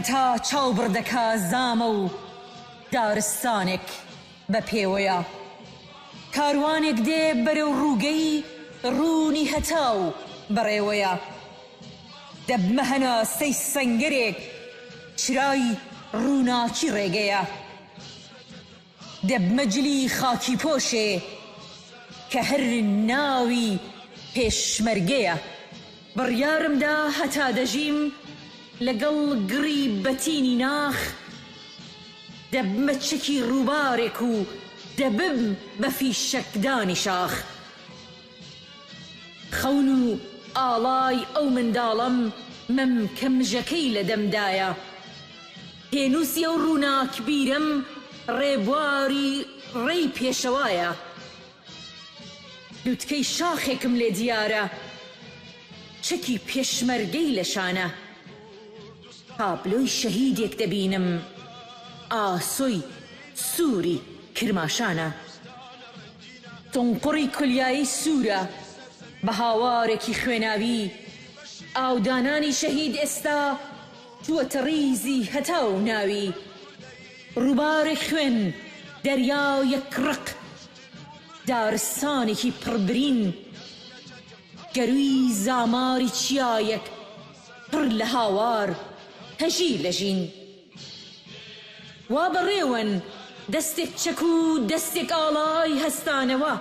هەتا چاو بڕ دەکا زامە و دارستانێک بە پێوەیە. کاروانێک دێ بەرەو ڕووگەی ڕوونی هەتاو بەڕێوەیە. دەبمە هەناسەی سەنگەرێک چرای ڕووناکی ڕێگەیە. دەبمە جلی خاکیپۆشێ کە هەر ناوی پێشمەرگەیە. بڕیارم دا هەتا دەژیم لەگەڵ گڕی بەتینی ناخ، دەبمە چەکی ڕووبارێک و دەبم بە فیشەکدانی شاخ. خەون و ئاڵای ئەو منداڵەم مەمکە مژەکەی لە دەمدایە. پێنووسی ئەو ڕووناکبیرەم ڕێبواری ڕێی پێشەوایە. لوتکەی شاخێکم لێ دیارە چەکی پێشمەرگەی لە شانە. تابلۆی شەهیدێک دەبینم ئاسۆی سووری کرماشانە. تونقڕی کولیایی سوورە بە هاوارێکی خوێناوی، ئاودانانی شەهید ئێستا چووەتە ڕیزی هەتاو ناوی. ڕووبارێک خوێن، دەریایەک ڕق، دارستانێکی پڕ برین، گەرووی زاماری چیایەک پڕ لە هاوار هەژی لە ژین. وا بەڕێوەن دەستێک چەک و دەستێک ئاڵای هەستانەوە.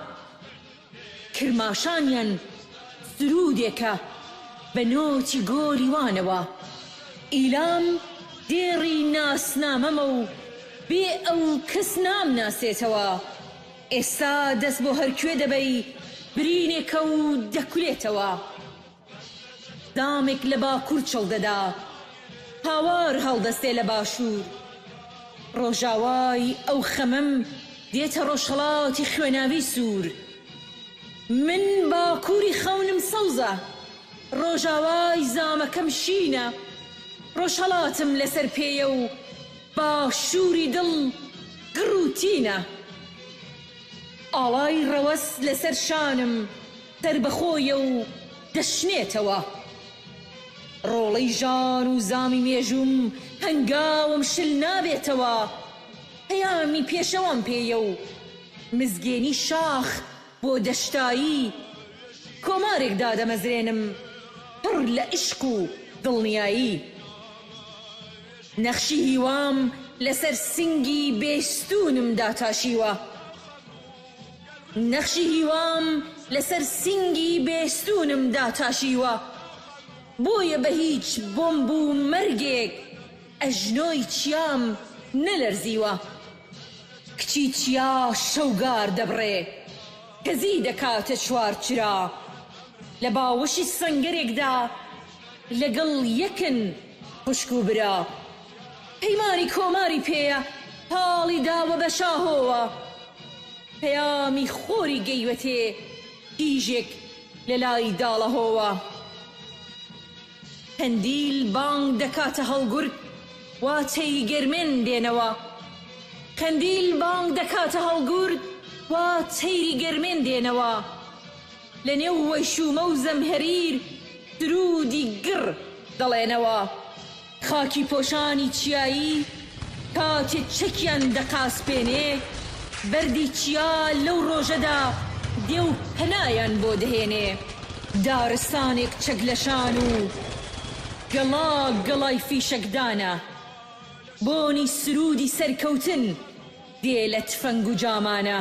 کرماشانیان سروودێکە بە نۆتی گۆلی وانەوە. ئیلام دێڕی ناسنامەمە و بێ ئەو کەس نامناسێتەوە. ئێستا دەست بۆ هەر کوێ دەبەی برینێکە و دەکولێتەوە. دامێک لە باکوور چڵ دەدا. هاوار هەڵدەستێ لە باشوور. ڕۆژاوای ئەو خەمەم دێتە ڕۆژهەڵاتی خوێناوی سوور. من باکووری خەونم سەوزە، ڕۆژاوای زامەکەم شینە. ڕۆژهەڵاتم لەسەر پێیە و باشووری دڵ گڕ و تینە. ئاڵای ڕەوەز لەسەر شانم سەربەخۆیە و دەشنێتەوە. ڕۆڵەی ژان و زامی مێژووم هەنگاوم شل نابێتەوە. پەیامی پێشەوام پێیە و مزگێنی شاخ بۆ دەشتایی. کۆمارێک دادەمەزرێنم پڕ لە ئیشق و دڵنیایی. نەخشی هیوام لەسەر سنگی بێستوونم داتاشیوە. نەخشی هیوام لەسەر سینگی بێستوونم داتاشیوە. بۆیە بە هیچ بۆمب و مەرگێک ئەژنۆی چیام نەلەرزیوە. کچی چیا شەوگار دەبڕێ، کەزی دەکاتە چوارچرا. لە باوەشی سەنگەرێکدا لەگەڵ یەکن خوشک و برا. پەیمانی کۆماری پێیە پاڵی داوە بە شاهۆوە. پەیامی خۆری گەیوەتێ کیژێک لە لای داڵەهۆوە. قەندیل بانگ دەکاتە هەڵگورد وا تەیری گەرمێن دێنەوە. قەندیل بانگ دەکاتە هەڵگورد وا تەیری گەرمێن دێنەوە. لە نێو وەیشوومە و زەمهەریر سروودی گڕ دەڵێنەوە. خاکی پۆشانی چیایی کاتێ چەکیان دەقاسپێنێ، بەردی چیا لەو ڕۆژەدا دێ و پەنایان بۆ دەهێنێ. دارستانێک چەک لە شان و گەڵا گەڵای فیشەکدانە، بۆنی سروودی سەرکەوتن دێ لە تفەنگ و جامانە.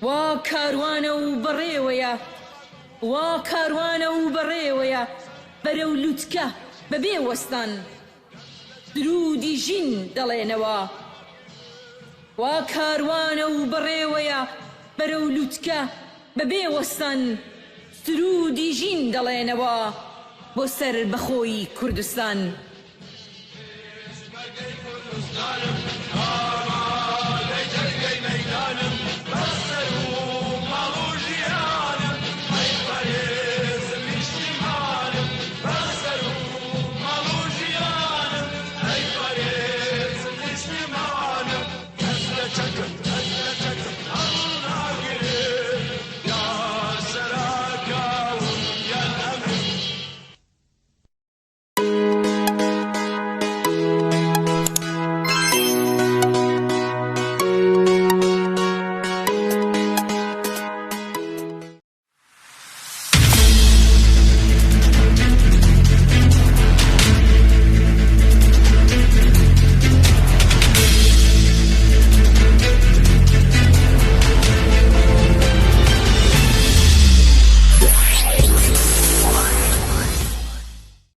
وا کاروانە و بەڕێوەیە، وا کاروانە و بەڕێوەیە بەرەو لوتکە بە بێ وەستان سروودی ژین دەڵێنەوە. وا کاروانە و بەڕێوەیە بەرەو لوتکە بە بێ وەستان سروودی ژین دەڵێنەوە بۆ سەربەخۆیی کوردستان. پێشمەرگەی کوردستانم.